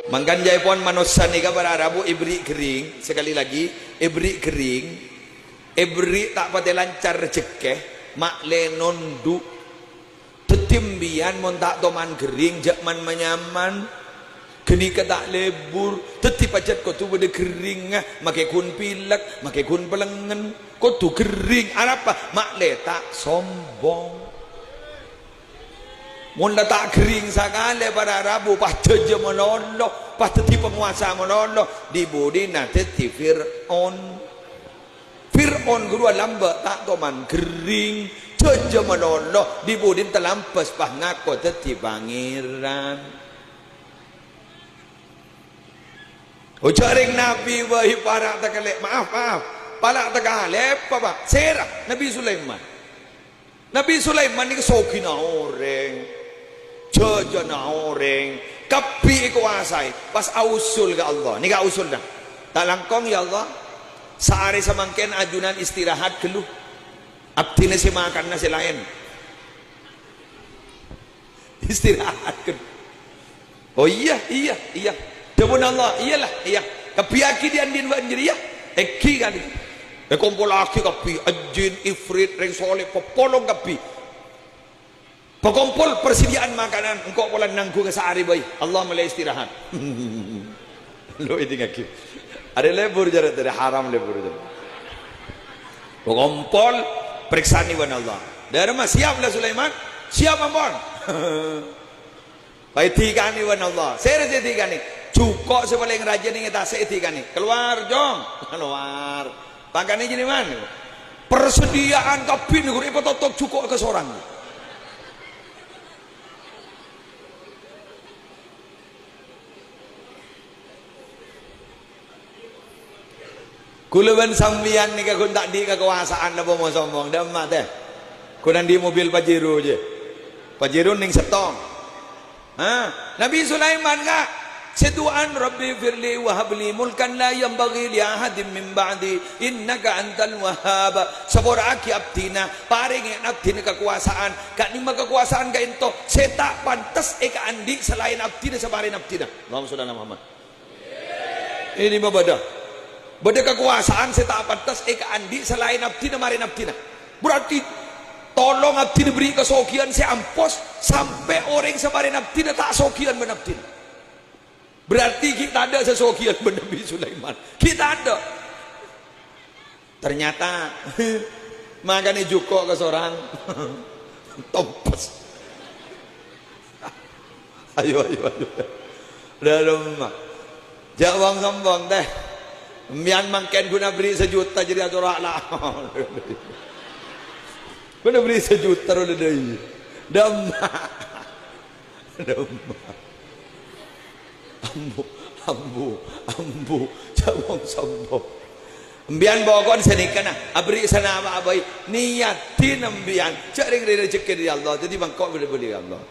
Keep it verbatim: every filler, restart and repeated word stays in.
Mangkana jâèpon manossa nèka para rabu èberri' ghering, sekali lagi, èberri' ghering, èberri' ta' patè lancar rejhekkè, ma'lè nondhu'. Dhâddhi, sampèyan mon ta' toman ghering, jhâ' man-manyaman. Ghânèka ta' lebur, dhâddhi pajhât kodhu bâdâ gheringngâ, makè ghun pilek, makè ghun pelengngen. Kodhu ghering, arapa? Ma'lè ta' sombong. Mon la ta' ghering sakalè para rabu, pas jhâjâ malolo, pas dhâddhi pangobâsa malolo, dhi-budhina dhâddhi Fir'aun. Fir'aun ghâruwa lambâ' ta' toman ghering, jhâjâ malolo, dhi-budhina talambâs pas ngako dhâddhi pangèran. Ojhâ' rèng Nabbhi bhâi para' takalè, maaf, maaf, para' takalè, Bapak, sèra Nabbhi Sulaiman. Nabbhi Sulaiman nèka sogina orèng, jhâjâna orèng, kabbhi èkowasaè, pas ausul ka Allah. Nèka ausulna, "Ta' langkong, ya Allah, saarè samangkèn ajunan istirahat ghâllu. Abdhina sè makanna sè laèn." Istirahat ghâllu. Oh iyâ, iyâ, iyâ. Dhâbuna Allah, "Iyâlah, iyâ. Kabbhiyaghi dhi'-andhi'en bâ'na jârèya." Èngghi kali. Èkompollaghi kabbhi, jin, ifrit, rèng soleh, papolong kabbhi. Pakompol parsadhiyâ'ân makanan, engko' pola nangghunga saarè bhâi. Allah molaè istirahat. Lo, èdingngaghi. Arè lebur jârèya, tadâ' haram lebur jârèya. Pakompol, parèksanè bân Allah. Dâremma, siap la Sulaiman? Siap, ampon. Pas èdhikanè bân Allah. Sèra sè èdhikanè? Jhuko' sè palèng rajâ nèng è tasè' èdhikanè. "Kalowar, Jong." Kalowar. Pangkana jârèya man. Parsadhiyâ'ân kabbhi nèko rè' èpatotok jhuko' kasorang. Kaulâ bân sampèyan nèka ghun ta' andi' kakobâsa'an napa mon sombong, dâ' emma' tè. Ghun andi' mobil Pajero jâ. Pajero nèng sèttong. Ha? Nabbhi Sulaiman, Ka', sè du'a'an, "Rabbighfirli wa habli mulkan la yanbaghi li ahadin min ba'di, innaka antal wahhab." Sapora'aghi abdhina, parèngè abdhina kakobâsa'an, ka'dimma kakobâsa'an ka'dinto sè ta' pantes èkaandi' salaèn abdhina, samarèna abdhina. Allahumma shalli ala Muhammad. Ini mah bâdâ. Bâdâ kakobâsa'an sè ta' pantes èkaandi' salaèn abdhina marèna abdhina. Berarti tolong abdhina berri' kasoghiyân sè ampos sampè' orèng sè marèna abdhina ta' soghiyân bân abdhina. Berarti ghi' tadâ' sè soghiyân bân Nabbhi Sulaiman. Ghi' tadâ'. Ternyata, makanè jhuko' kasorang. Tompes. Ayo, ayo, ayo. Dâ' emma'. Jhâ' wong sombong, tè. Sampèyan mangkèn ghun aberri' sajuta jârèya tora' la. Ghun aberri' sajuta ro la dâi. Dâ' emma'. Dâ' emma'. Ambu, ambu, ambu, jhâ' wong sombong. Sampèyan poko'en sanèka, na, aberri' sanapa'a bhâi, niyadhi sampèyan, jhâ' rèng-rèng rejhekkè dâri Allah, dhâddhi mangko' bâli-bâli ka Allah.